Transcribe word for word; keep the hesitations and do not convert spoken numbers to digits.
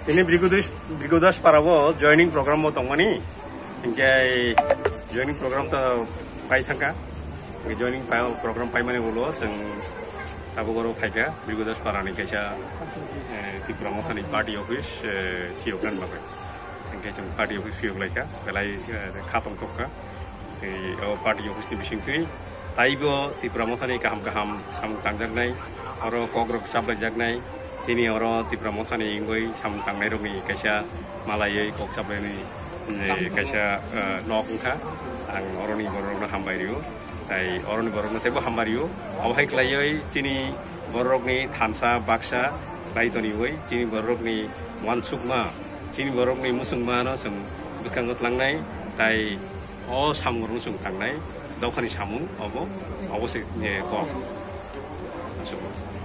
Tini Brigodas, Brigodas para o joining program bo tongmani, hinkhe joining program to pai thangkha. Hinkhe joining pa-, program paimani ulo chwng tabuk oro phaikha Brigodas para ni kaisa, eh, Tipra Mothani party office, eh, phiyok nani bagwi. Hinkhe chwng party office phiyok laikha, belai, eh, kha tongthok kha. Tei o party office ni bisingtwi taibo Tipra Mothani kaham kaham samung tangjaknai, oro kokrok chaplaijaknai, chini oro Tipra Mothani wngwi samung tangnairokni kaisa malaiwi kok chaplaini, eh, kaisa, eh, nok wngkha. Ang oroni bororokno hambai rio, tei oroni bororokno teibo hambai rio. Obo hai khlaiwi chini bororokni thansa baksa khlai toniwi chini bororokni uansukma, chini bororokni muchungmano chwng bwskango tlangnai, tei o samung rwng chwng tangnai, dophani samung obo, obo se, eh, kok. Aswk.